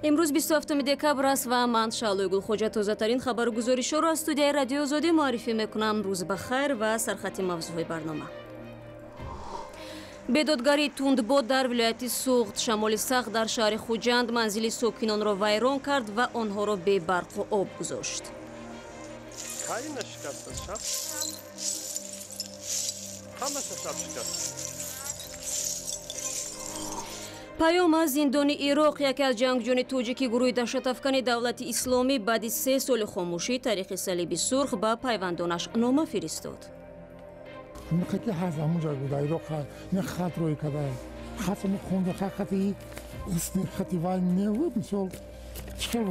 Имрӯз 27 декабр аст ва ман Шаълои Гулхоҷа тозатарин хабару гузоришҳоро аз студияи Радиои Озодӣ муаррифӣ мекунам. Рӯз ба хайр ва сархати мавзӯъҳои барнома. Бедодгари тундбод дар вилояти Суғд, шамоли сахт дар шаҳри Хуҷанд манзили сокинонро вайрон кард ва онҳоро бебарқу об гузошт. Паём аз зиндони Ироқ. Яке аз ҷангҷӯёни тоҷики гурӯҳи даҳшатафкани Давлати Исломӣ баъди 3 соли хомӯшӣ таърихи Салиби Сурх ба пайвандонаш нома фиристод. Ки ҳаст ҳамунҷа буда Ироқ хат рӯй када хат хонда хати хати вай не мисол чӣ хел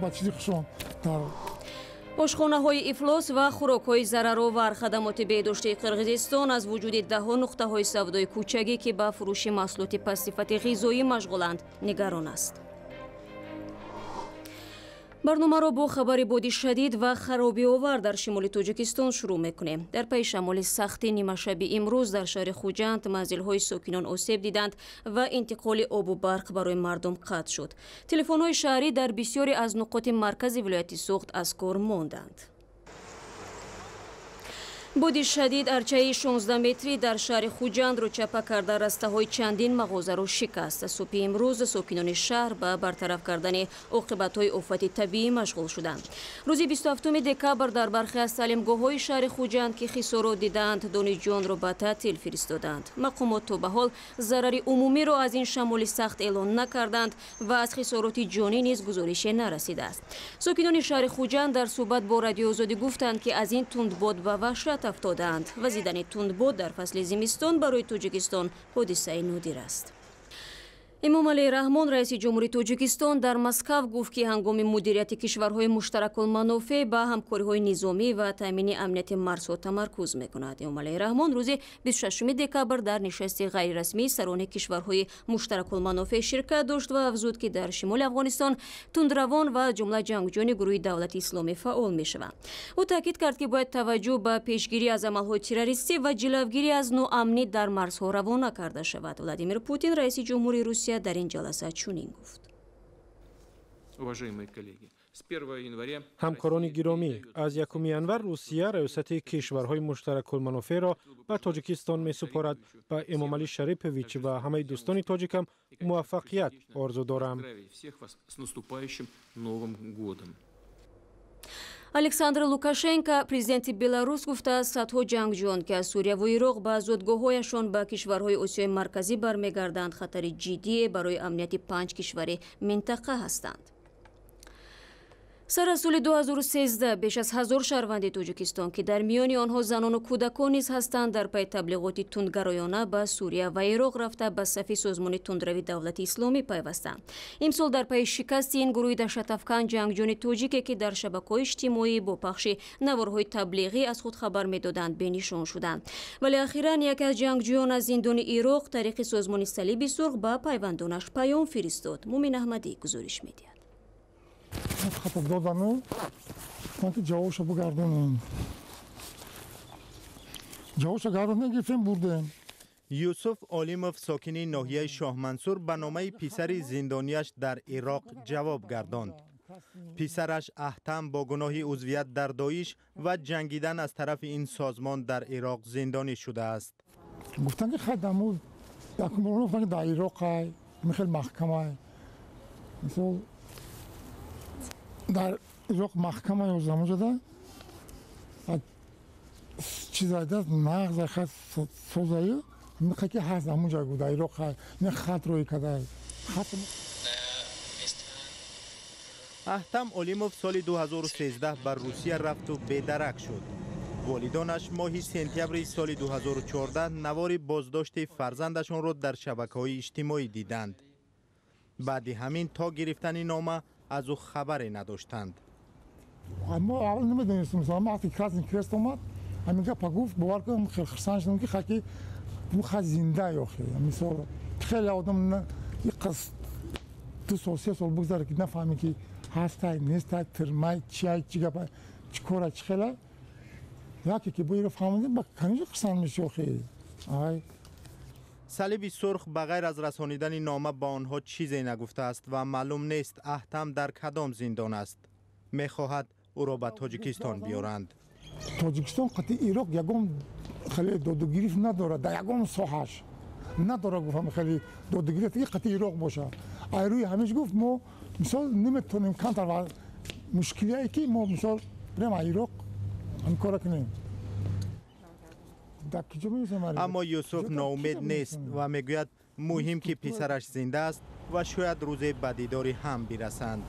ба чизи хушон дар Ошхонаҳои ифлос ва хӯрокҳои зараровар. Хадамоти беҳдоштии Қирғизистон аз вуҷуди даҳо нуқтаҳои савдои кӯчагӣ, ки ба фурӯши маҳсулоти пастсифати ғизоӣ машғуланд, нигарон аст. Барномаро бо хабари боди шадид ва харобиовар дар шимоли Тоҷикистон шурӯъ мекунем. Дар пайи шамоли сахти нимашаби имрӯз дар шаҳри Хуҷанд манзилҳои сокинон осеб диданд ва интиқоли обу барқ барои мардум қатъ шуд. Телефонҳои шаҳрӣ дар бисёре аз нуқоти маркази вилояти Суғд аз кор монданд. Боди шадид арчаи 16 метрӣ дар шаҳри Хуҷандро чапа карда, растаҳои чандин мағозаро шикаст. Субҳи имрӯз сокинони шаҳр ба бартараф кардани оқибатҳои офати табиӣ машғул шуданд. Рӯзи 27 декабр дар бархе аз таълимгоҳҳои шаҳри Хуҷанд, ки хисорот дидаанд, донишҷӯёнро ба таътил фиристоданд. Мақомот то ба ҳол зарари умумиро аз ин шамоли сахт эълон накарданд ва аз хисороти ҷонӣ низ гузорише нарасидааст. Сокинони шаҳри Хуҷанд дар суҳбат бо Радиои Озодӣ гуфтанд, ки аз ин тундбод ба ваҳшат афтодаанд. Вазидани тундбод дар фасли зимистон барои Тоҷикистон ҳодисаи нодир аст. Эмомалӣ Раҳмон, раиси ҷумҳури Тоҷикистон, дар Москав гуфт, ки ҳангоми мудирияти кишварҳои муштаракулманофеъ ба ҳамкориҳои низомӣ ва таъмини амнияти марзҳо тамаркуз мекунад. Эмомалӣ Раҳмон рӯзи 26 декабр дар нишасти ғайрирасмии сарони кишварҳои муштаракулманофеъ ширкат дошт ва афзуд, ки дар шимоли Афғонистон тундравон ва ҷумла ҷангҷӯёни гурӯҳи Давлати Исломӣ фаъол мешаванд. Ӯ таъкид кард, ки бояд таваҷҷӯҳ ба пешгирӣ аз амалҳои террористӣ ва ҷилавгирӣ аз ноамнӣ дар марзҳо равона карда шавад. Владимир Путин, раиси ҷумҳури Русия, дар ин ҷаласа чунин гуфт. Ҳамкорони гиромӣ, аз 1 январ Русия раёсати кишварҳои муштаракулманофеъро ба Тоҷикистон месупорад. Ба Эмомалӣ Шарипович ва ҳамаи дӯстони тоҷикам муваффақият орзу дорам. Александр Лукашенко, президенти Беларус, гуфтааст, садҳо ҷангҷӯён, ки аз Сурияву Ироқ ба зодгоҳҳояшон ба кишварҳои Осиёи Марказӣ бармегарданд, хатари ҷиддие барои амнияти 5 кишвари минтақа ҳастанд. Сар аз соли 2013 беш аз 1000 шаҳрванди Тоҷикистон, ки дар миёни онҳо занону кӯдакон низ ҳастанд, дар пайи таблиғоти тундгароёна ба Сурия ва Ироқ рафта ба сафи созмони тундрави Давлати Исломӣ пайвастанд. Имсол дар пайи шикасти ин гурӯҳи даҳшатафкан ҷангҷӯёни тоҷике, ки дар шабакаҳои иҷтимоӣ бо пахши наворҳои таблиғӣ аз худ хабар медоданд, бенишон шуданд. Вале ахиран яке аз ҷангҷӯён аз зиндони Ироқ тариқи созмони Салиби Сурх ба пайвандонаш паём фиристод. Мумин Аҳмадӣ гузориш медиҳад. Хата додану ки ҷавобшо бигардонем. Ҷавобшо гардонем, гирифтем, бурдем. Юсуф Олимов, сокини ноҳияи Шоҳмансур, ба номаи писари зиндонияш дар Ироқ ҷавоб гардонд. Писараш Аҳтам бо гуноҳи узвият дар Доиш ва ҷангидан аз тарафи ин созмон дар Ироқ зиндонӣ шудааст. Гуфтанд, ки хай гуфтанд, ки дар Ироқ ай михел маҳкамай, мисол дар Ироқ маҳкама ёзамуҷада чизайда нағза хат созаю ки ҳаст ҳамунҷа буда Ироқ хат рӯй када. Аҳтам Олимов соли 2013 ба Русия рафту бедарак шуд. Волидонаш моҳи сентябри соли 2014 навори боздошти фарзандашонро дар шабакаҳои иҷтимоӣ диданд. Баъди ҳамин то гирифтани нома аз ӯ хабаре надоштанд. Мо аввал намедонистем, мисол вақте Красный Крест омад, ҳамин гапа гуфт, бовар кунам, хеле хурсанд шудам, ки хаки ӯ ха зинда ёхе. Мисол хеле одам иқас 2 сол 3 сол бигзара, ки нафаҳме, ки ҳастай, нестай, тирмай, чиай, чӣ гапа, чӣ кора, чӣ хела. Яке ки бо иро фаҳмидем, ба каниҷо хурсанд меши охе. Ай. Салиби Сурх ба ғайр аз расонидани нома ба онҳо чизе нагуфтааст ва маълум нест Аҳтам дар кадом зиндон аст. Мехоҳад ӯро ба Тоҷикистон биёранд. Тоҷикистон қатъи Ироқ ягон хеле додугирифт надорад, дар ягон соҳаш надорад. Гуфт, хеле додугирифт қатъи Ироқ бошад. Ай рӯи ҳамеш, гуфт, мо мисол наметонем камтар мушкилие ки мо мисол прямо Ироқ ҳамкора кунем. Аммо Юсуф ноумед нест ва мегӯяд, муҳим ки писараш зинда аст ва шояд рӯзе ба дидори ҳам бирасанд.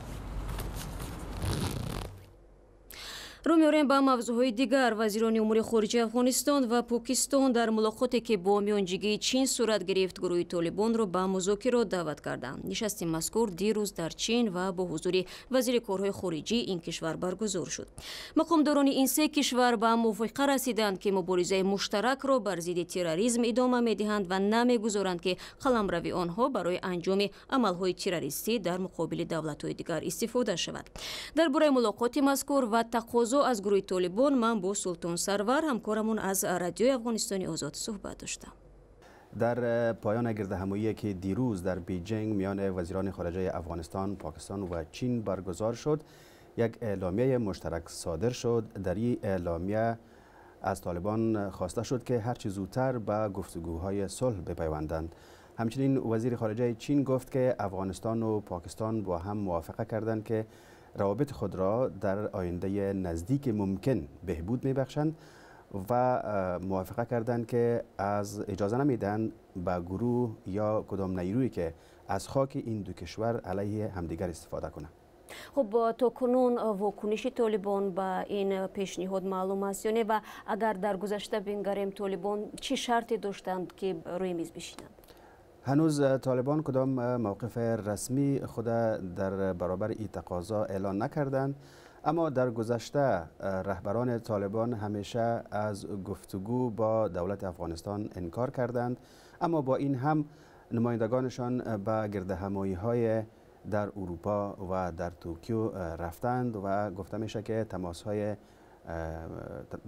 Рӯ меорем ба мавзӯъҳои дигар. Вазирони умури хориҷаи Афғонистон ва Покистон дар мулоқоте, ки бо миёнҷигии Чин сурат гирифт, гурӯҳи Толибонро ба музокирот даъват карданд. Нишасти мазкур дирӯз дар Чин ва бо ҳузури вазири корҳои хориҷии ин кишвар баргузор шуд. Мақомдорони ин се кишвар ба мувофиқа расиданд, ки муборизаи муштаракро бар зидди терроризм идома медиҳанд ва намегузоранд, ки қаламрави онҳо барои анҷоми амалҳои террористӣ дар муқобили давлатҳои дигар истифода шавад. Дар бораи мулоқоти мазкур ва тақозо аз гурӯҳи Толибон ман бо Султон Сарвар, ҳамкорамон аз Радиои Афғонистони Озод, суҳбат доштам. Дар поёни гирдҳамоӣ ки дирӯз дар Беҷинг миёни вазирони хориҷаи Афғонистон, Покистон ва Чин баргузор шуд, як эъломияи муштарак содир шуд. Дар ин эъломия аз Толибон хоста шуд ки ҳарчи зудтар ба гуфтугӯҳои сулҳ бипайванданд. Ҳамчунин вазири хориҷаи Чин гуфт ки Афғонистон ва Покистон бо ҳам мувофиқа карданд ки روابط خود را در آینده نزدیک ممکن بهبود میبخشند و موافقه کردند که از اجازه نمیدن به گروه یا کدام نیرویی که از خاک این دو کشور علیه همدیگر استفاده کنند. خب، تا کنون واکنش طالبان به این پیشنهاد معلوم است یا نه؟ و اگر در گذشته بنگریم، طالبان چه شرطی داشتند که روی میز بشینند؟ هنوز طالبان کدام موقف رسمی خود در برابر این تقاضا اعلان نکردند، اما در گذشته رهبران طالبان همیشه از گفتگو با دولت افغانستان انکار کردند، اما با این هم نمایندگانشان به گردهمایی های در اروپا و در توکیو رفتند و گفته میشه که تماس های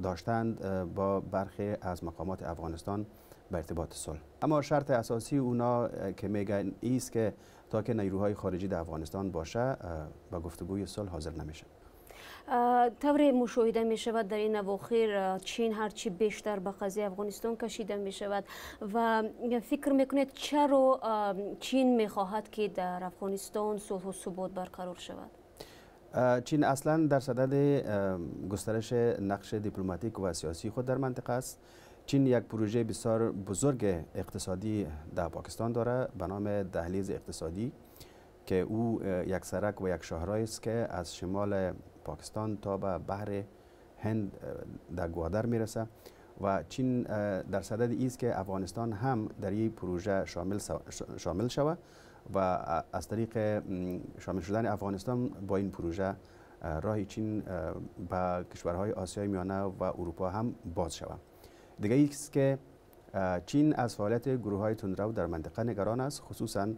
داشتند با برخی از مقامات افغانستان به ارتباط صلح. اما شرط اساسی اونا که میگن ایست که تا که نیروهای خارجی در افغانستان باشه، با گفتگوی صلح حاضر نمیشه. тавре мушоҳида мешавад, дар ин авохир Чин ҳарчи бештар ба қазияи Афғонистон кашида мешавад ва фикр мекунед, чаро Чин мехоҳад, ки дар Афғонистон сулҳу субот барқарор шавад? چین اصلا در صدد گسترش نقش دیپلماتیک و سیاسی خود در منطقه است. چین یک پروژه بسیار بزرگ اقتصادی در پاکستان داره به نام دهلیز اقتصادی که او یک سرک و یک شاهراه است که از شمال پاکستان تا به بحر هند در گوادر میرسه و چین در صدد است که افغانستان هم در این پروژه شامل شود و از طریق شامل شدن افغانستان با این پروژه، راه چین به کشورهای آسیای میانه و اروپا هم باز شود. دیگه است که چین از فعالیت گروه های تندرو در منطقه نگران است، خصوصا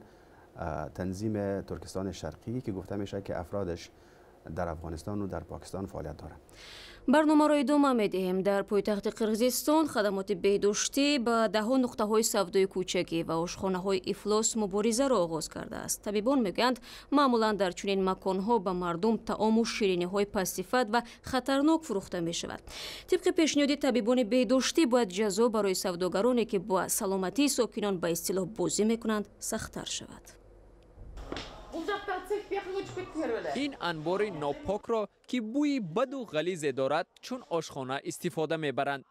تنظیم ترکستان شرقی که گفته میشه که افرادش در افغانستان و در پاکستان فعالیت دارند. Барномаро идома медиҳем. Дар пойтахти Қирғизистон хадамоти беҳдоштӣ ба даҳо нуқтаҳои савдои кӯчагӣ ва ошхонаҳои ифлос муборизаро оғоз кардааст. Табибон мегӯянд, маъмулан дар чунин маконҳо ба мардум таому шириниҳои пастсифат ва хатарнок фурӯхта мешавад. Тибқи пешниҳоди табибони беҳдоштӣ, бояд ҷазо барои савдогароне, ки бо саломатии сокинон ба истилоҳ бозӣ мекунанд, сахттар шавад. Ин анбори нопокро, ки бӯи баду ғализе дорад, чун ошхона истифода мебаранд.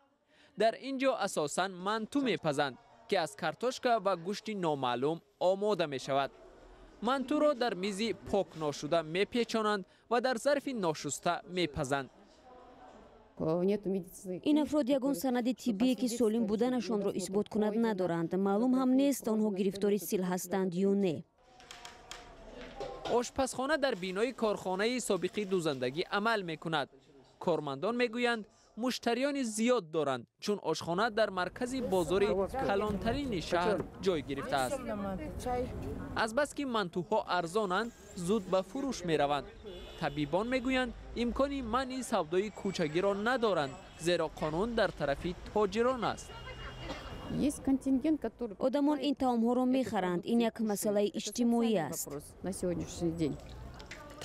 Дар ин ҷо асосан манту мепазанд, ки аз картошка ва гӯшти номаълум омода мешавад. Мантуро дар мизи пок ношуда мепечонанд ва дар зарфи ношуста мепазанд. Ин афрод ягон санади тиббие, ки солим буданашонро исбот кунад, надоранд. Маълум ҳам нест, онҳо гирифтори сил ҳастанд ё не. Ошпазхона дар бинои корхонаи собиқи дӯзандагӣ амал мекунад. Кормандон мегӯянд, муштариёни зиёд доранд, чун ошхона дар маркази бозори калонтарини шаҳр ҷой гирифтааст. Азбаски мантуҳо арзонанд, зуд ба фурӯш мераванд. Табибон мегӯянд, имкони манъи савдои кӯчагиро надоранд, зеро қонун дар тарафи тоҷирон аст. Одамон ин таомҳоро мехаранд. Ин як масъалаи иҷтимоӣ аст.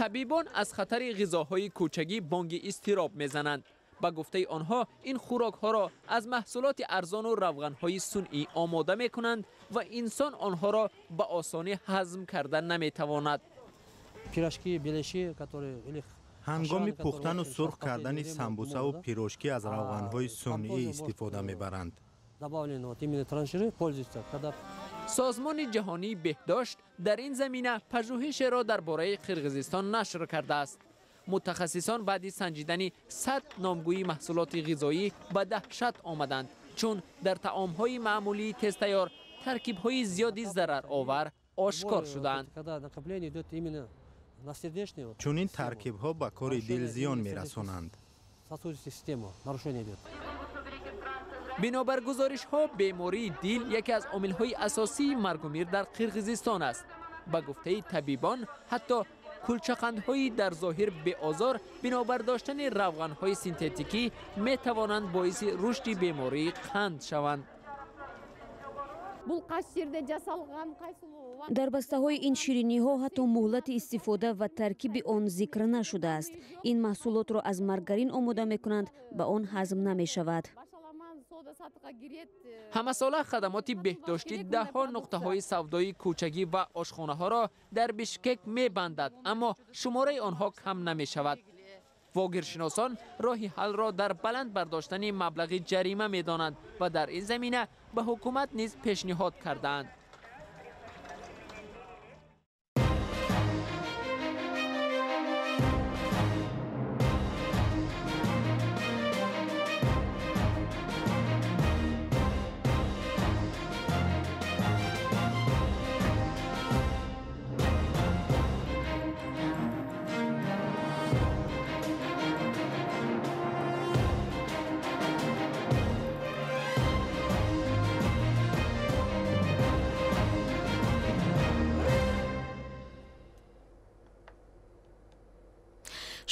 Табибон аз хатари ғизоҳои кӯчагӣ бонги изтироб мезананд. Ба гуфтаи онҳо ин хӯрокҳоро аз маҳсулоти арзону равғанҳои сунъӣ омода мекунанд ва инсон онҳоро ба осонӣ ҳазм карда наметавонад. Ҳангоми пухтану сурх кардани самбусаву пирожкӣ аз равғанҳои сунъӣ истифода мебаранд. Созмони ҷаҳонии беҳдошт дар ин замина пажӯҳишеро дар бораи Қирғизистон нашр кардааст. Мутахассисон баъди санҷидани 100 номгӯи маҳсулоти ғизоӣ ба даҳшат омаданд, чун дар таомҳои маъмулии тезтайёр таркибҳои зиёди зараровар ошкор шудаанд. Чунин таркибҳо ба кори дил зиён мерасонанд. Бинобар гузоришҳо, бемории дил яке аз омилҳои асосии маргумир дар Қирғизистон аст. Ба гуфтаи табибон, ҳатто кулчақандҳои дар зоҳир беозор бинобар доштани равғанҳои синтетикӣ метавонанд боиси рушди бемории қанд шаванд. Дар бастаҳои ин шириниҳо ҳатто муҳлати истифода ва таркиби он зикр нашудааст. Ин маҳсулотро аз маргарин омода мекунанд, ба он ҳазм намешавад. Ҳамасола хадамоти беҳдоштӣ даҳҳо нуқтаҳои савдои кӯчагӣ ва ошхонаҳоро дар Бишкек мебандад, аммо шумораи онҳо кам намешавад. Вогиршиносон роҳи ҳалро дар баланд бардоштани маблағи ҷарима медонанд ва дар ин замина ба ҳукумат низ пешниҳод кардаанд.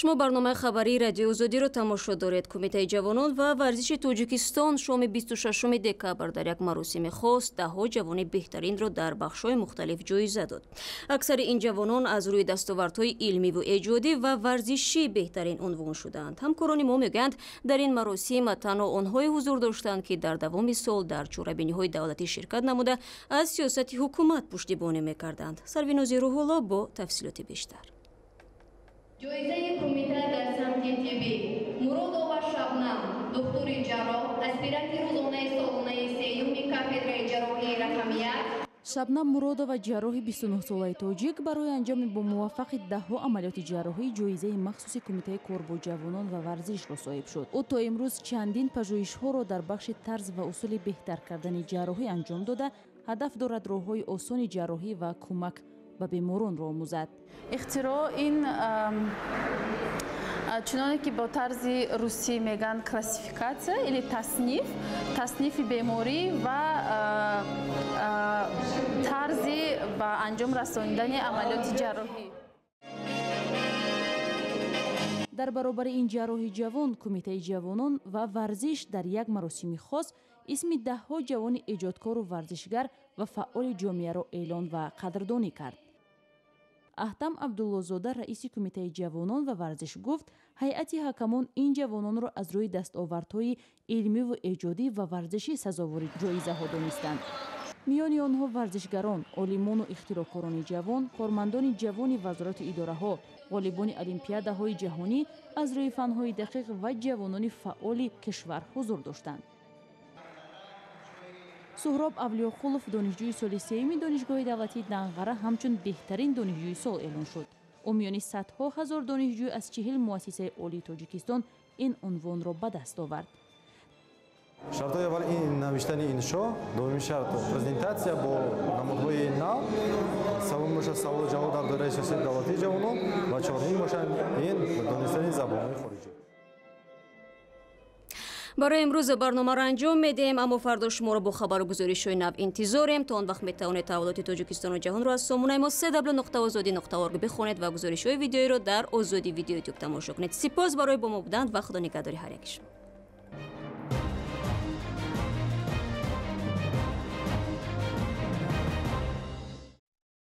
Шумо барномаи хабарии Радиои Озодиро тамошо доред. Кумитаи ҷавонон ва варзиши Тоҷикистон шоми 26 декабр дар як маросими хос даҳҳо ҷавони беҳтаринро дар бахшҳои мухталиф ҷоиза дод. Аксари ин ҷавонон аз рӯи дастовардҳои илмиву эҷодӣ ва варзишӣ беҳтарин унвон шудаанд. Ҳамкорони мо мегӯянд, дар ин маросим танҳо онҳое ҳузур доштанд, ки дар давоми сол дар чорабиниҳои давлатӣ ширкат намуда аз сиёсати ҳукумат пуштибонӣ мекарданд. Сарвинози Рӯҳулло бо тафсилоти бештар. Ҷоизаи кумита дар самти тиббӣ Муродова Шабнам, духтури ҷарроҳ, аспиранти рӯзонаи солонаи сеюми кафедраи ҷарроҳии рақами 1. Шабнам Муродова, ҷарроҳи 29-солаи тоҷик, барои анҷоми бо муваффақи даҳҳо амалиёти ҷарроҳӣ ҷоизаи махсуси Кумитаи кор бо ҷавонон ва варзишро соҳиб шуд. Ӯ то имрӯз чандин пажӯҳишҳоро дар бахши тарз ва усули беҳтар кардани ҷарроҳӣ анҷом дода, ҳадаф дорад роҳҳои осони ҷарроҳӣ ва кӯмак ба беморонро омӯзад. Ихтироъ ин чуноне ки бо тарзи русӣ мегӯянд классификатсия или тасниф, таснифи беморӣ ва тарзи ба анҷом расонидани амалиёти ҷарроҳӣ. Дар баробари ин ҷарроҳи ҷавон, Кумитаи ҷавонон ва варзиш дар як маросими хос исми даҳҳо ҷавони эҷодкору варзишгар ва фаъоли ҷомеаро эълон ва қадрдонӣ кард. Аҳтам Абдуллозода, раиси Кумитаи ҷавонон ва варзиш, гуфт, ҳайати ҳакамон ин ҷавононро аз рӯи дастовардҳои илмиву эҷодӣ ва варзишӣ сазовори ҷоизаҳо донистанд. Миёни онҳо варзишгарон, олимону ихтироъкорони ҷавон, кормандони ҷавони вазорату идораҳо, ғолибони олимпиадаҳои ҷаҳонӣ аз рӯи фанҳои дақиқ ва ҷавонони фаъоли кишвар ҳузур доштанд. Суҳроб Авлиёқулов, донишҷӯи соли сеюми Донишгоҳи давлатии Данғара, ҳамчун беҳтарин донишҷӯи сол эълон шуд. Ӯ миёни садҳо ҳазор донишҷӯ аз 40 муассисаи олии Тоҷикистон ин унвонро ба даст овард. Шартҳои аввал ин навиштани иншо, дуюми шарт презентатсия бо намудҳои нав, севум бошад саволу ҷавоб дар доираи сиёсати давлатии ҷавонон ва чорумин бошад ин донистани забонҳои хориҷӣ. Барои имрӯз барномаро анҷом медиҳем, аммо фардо шуморо бо хабару гузоришҳои нав интизорем. То он вақт метавонед таҳаввулоти Тоҷикистону ҷаҳонро аз сомонаи мо www.ozodi.org бихонед ва гузоришҳои видеоиро дар Озоди Видео Ютуб тамошо кунед. Сипос барои бо мо будан ва худо нигаҳдори ҳар яки шумо.